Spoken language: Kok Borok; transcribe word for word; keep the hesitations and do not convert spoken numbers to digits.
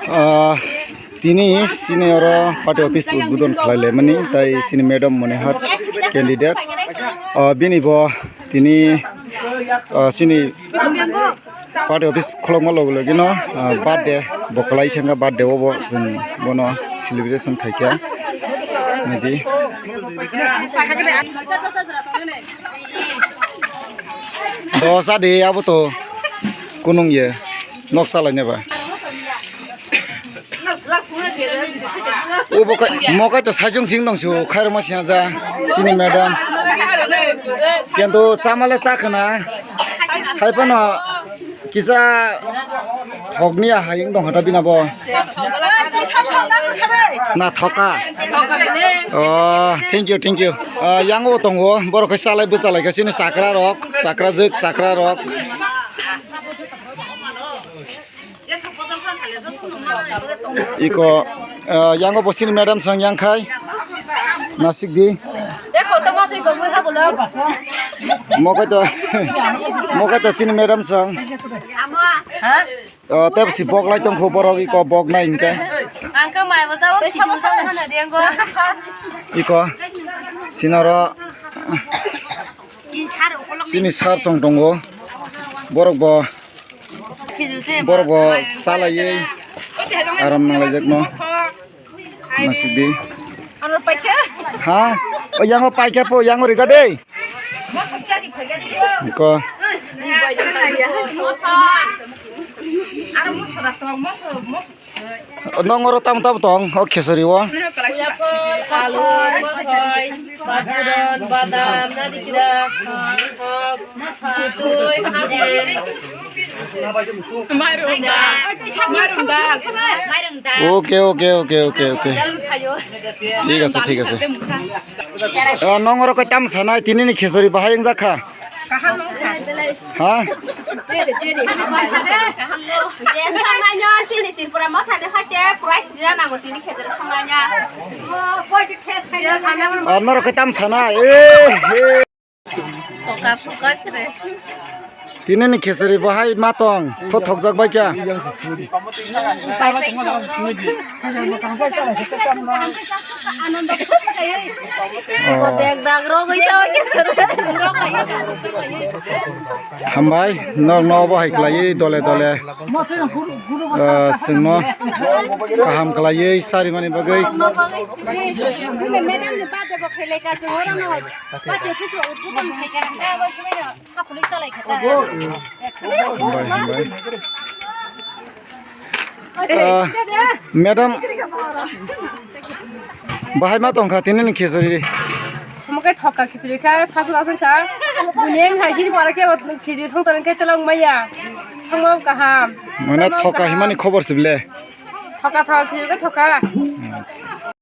Ah, tini sini oro party office udbodon khlai laimani, tai sini madam Monihar candidate. Ah, bini bo tini, ah, sini party office khulukma logi logi no, ah, birthday bo kwlai thangkha, birthday o bo chwng bono celebration khaikha. Naidi. Dosa de abo to kunung ye nok salai ne ba. O bo kai, mo kai to sajung sing dong su khairma siya ja sini madam. Kento samale sakhna. Hai pano kisa hokni ya hayung dong hata bina bo. Na thoka. Oh, thank you, thank you. Ah, yang o tongo, borok khe salai bwsalai khe sini chakra rok, chakra jwk, chakra rok. Iko, ah, yang o bo sini madam sang yang khai. Nasik di. Mo kai to, mo kai to sini madam sang. Oh, tei si bok lai tong kho borok iko bok nai hingke. Ang khe mai bo jao, khabo jao hana de ngo. Iko sinaro sini sar tong tongo. Borok bo, borok bo salaiwi aram nang laijak no. Masidi. Ano paikha. Ha? O yango paikha po, yango riga de. Ko. Ano moso da to, moso, moso. Nong oro tam tam tong, o khesori o. Alu, mosoi, badam, badam, nadikira, hok, hok. Oke, oke, oke, oke, oke. Thik ase, thik ase. Ah, nong oro koi tam sanai, tini ni khesori bahai wngjakha. Ha? Ah, noro koi tam sanai. Eh, eh. Toka, toka, sre. Tini ni khesori bahai ma tong, pho thokjak bai kya? Oh. Bag, bag, rogwi sa, khesori. Hambai, nor no bahai khlaiwi dole dole. Ah, chwngno kaham khlaiwi sarimani bagwi. Hambai, hambai. Ah, madam, bahai ma tongkha tini ni khichuri? Omo khe thokha khichuri kha, phasla song kha. Buni wng hai sini pora khe khichuri song tong khe telong maya. Songmo kaham. Mane thokha himani khobor sibile? Thokha, thokha, khichuri khe thokha.